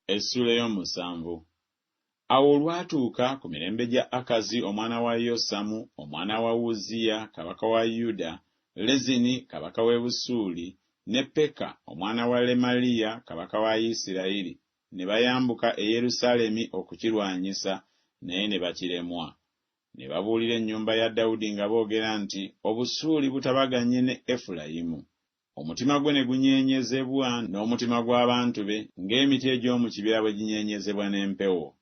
Essuula ey'omusanvu. Awo olwatuuka ku mirembe gya Akazi omwana wa Yosamu, omwana wa Uzziya, kabaka wa Yuda, Lezini kabaka w'e Busuuli, ne Peka omwana wa Lemaliya kabaka wa Isirayiri, ne bayambuka e Yerusaalemi okukirwanyisa, naye ne bakiremwa. Ne babuulira ennyumba ya Dawudi nga boogera nti Obusuuli butabaganye ne Efulayimu. Omutima gwe ne gunyeenyezebwa n'omutima gw'abantu be ng'emiti egy'omu kibira bwe ginyeenyezebwa n'empewo.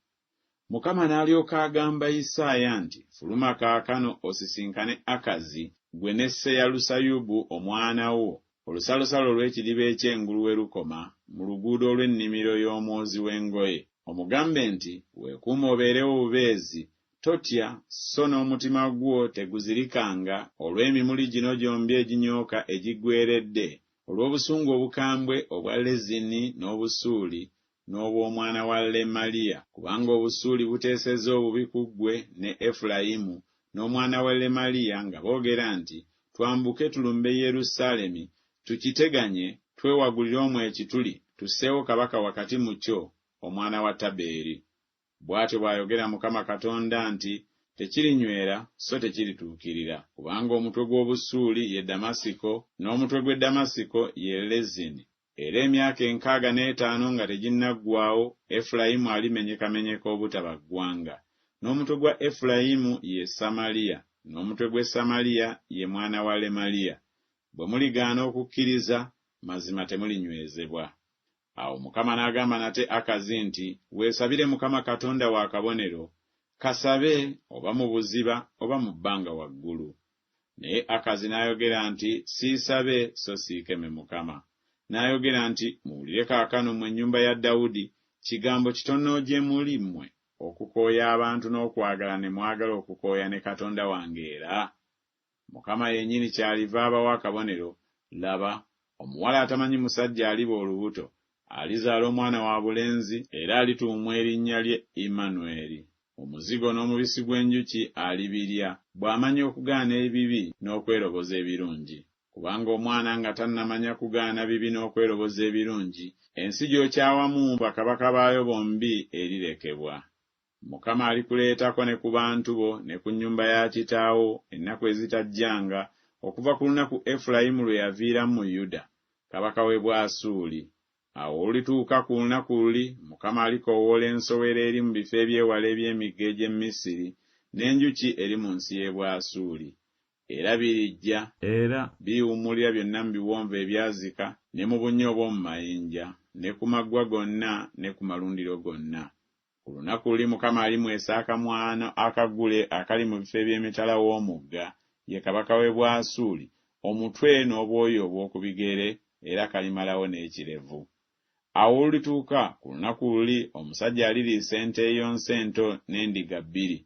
Mukama n'alyoka agamba Isaaya nti, Fuluma kaakano osisinkane Akazi, ggwe ne Seyalusayubu omwana wo, olusalosalo olw'ekidiba eky'engulu we lukoma, mu luguudo olw'ennimiro y'omwozi w'engoye. Omugambe nti, Weekuume obeerewo bubeezi, Totya, so n'omutima gwo teguzirikanga olw'emimuli gino gyombi eginyooka egiggweeredde, olw'obusungu obukambwe obwa Lezini n'Obusuuli, n'obw'omwana wa Lemaliya, kubanga Obusuuli buteesezza obubi ku ggwe ne Efulayimu n'omwana wa Lemaliya nga boogera nti Twambuke tulumbe Yerusaalemi, tukiteganye, twewagulire omwo ekituli, tusseewo kabaka wakati mu kyo, omwana wa Tabeeri. Bw'atyo bw'ayogera Mukama Katonda nti, Tekirinywera so tekirituukirira, kubanga omutwe gw'Obusuuli ye Damasiko, n'omutwe gw'e Damasiko ye Lezini, era emyaka enkaaga n'etaano nga teginnaggwaawo, Efulayimu alimenyekamenyeka obutaba ggwanga. N'omutwe gwa Efulayimu ye Samaliya, n'omutwe gw'e Samaliya ye mwana wa Lemaliya. Bwe muligaana okukkiriza, mazima temulinywezebwa. Awo Mukama n'agamba nate Akazi nti, Weesabire Mukama Katonda wo akabonero, kasabe oba mu buziba oba mu bbanga waggulu. Naye Akazi n'ayogera nti, Siisabe so siikeme Mukama. N'ayogera nti, Muwulire kaakano mmwe ennyumba ya Dawudi, kigambo kitono gye muli mmwe okukooya abantu n'okwagala ne mwagala okukooya ne Katonda wange era? Mukama yennyini kyaliva abawa akabonero, laba, omuwala atamanyi musajja aliba olubuto, alizaala omwana wa bulenzi, era alituumwa erinnya lye Immanweri. Omuzigo n'omubisi gw'enjuki alibirya, bw'amanya okugaana ebibi n'okweroboza ebirungi. Kubanga omwana nga tannamanya kugaana bibi n'okweroboza ebirungi, ensi gy'okyawamu bakabaka baayo bombi erirekebwa. Mukama alikuleetako ne ku bantu bo ne ku nnyumba ya kitaawo ennaku ezitajjanga, okuva ku lunaku Efulayimu lwe yaviiramu mu Yuda, kabaka w'e Bwasuuli. Awo olulituuka ku lunaku luli, Mukama alikoowoola ensowera eri mu bifo eby'ewala eby'emigga egy'e Misiri, n'enjuki eri mu nsi y'e Bwasuuli. Era birijja, era biriwummulira byonna mu biwonvu ebyazika, ne mu bunnya obw'omu mayinja, ne ku maggwa gonna ne ku malundiro gonna. Ku lunaku luli Mukama alimwesa akamwano akagule akali mu bifo eby'emitala w'omugga, ye kabaka w'e Bwasuuli, omutwe n'obwoya obw'oku bigere, era kalimalawo n'ekirevu. Awo olulituuka ku lunaku luli omusajja aliriisa ente eyonsa ento n'endiga bbiri.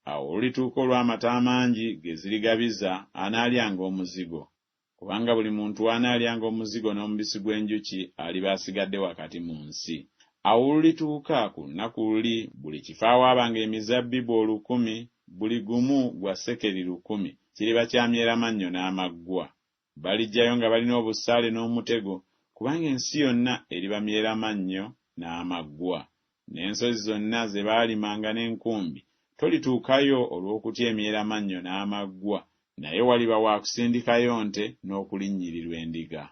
Awo olulituuka olw'amata amangi ge zirigabiza, anaalyanga omuzigo. Kubanga buli muntu anaalyanga omuzigo n'omubisi gw'enjuki aliba asigadde wakati mu nsi. Awo olulituuka ku lunaku luli, buli kifo awaabanga emizabbibu olukumi, buli gumu gwa sekeri lukumi, kiriba kya myeramannyo n'amaggwa. Balijjayo nga balina obusaale n'omutego, kubanga ensi yonna eriba myeramannyo n'amaggwa. N'ensozi zonna ze baalimanga n'enkumbi, tolituukayo olw'okutya emyeramannyo n'amaggwa, naye waliba wa kusindikayo nte n'okulinnyirirwa endiga.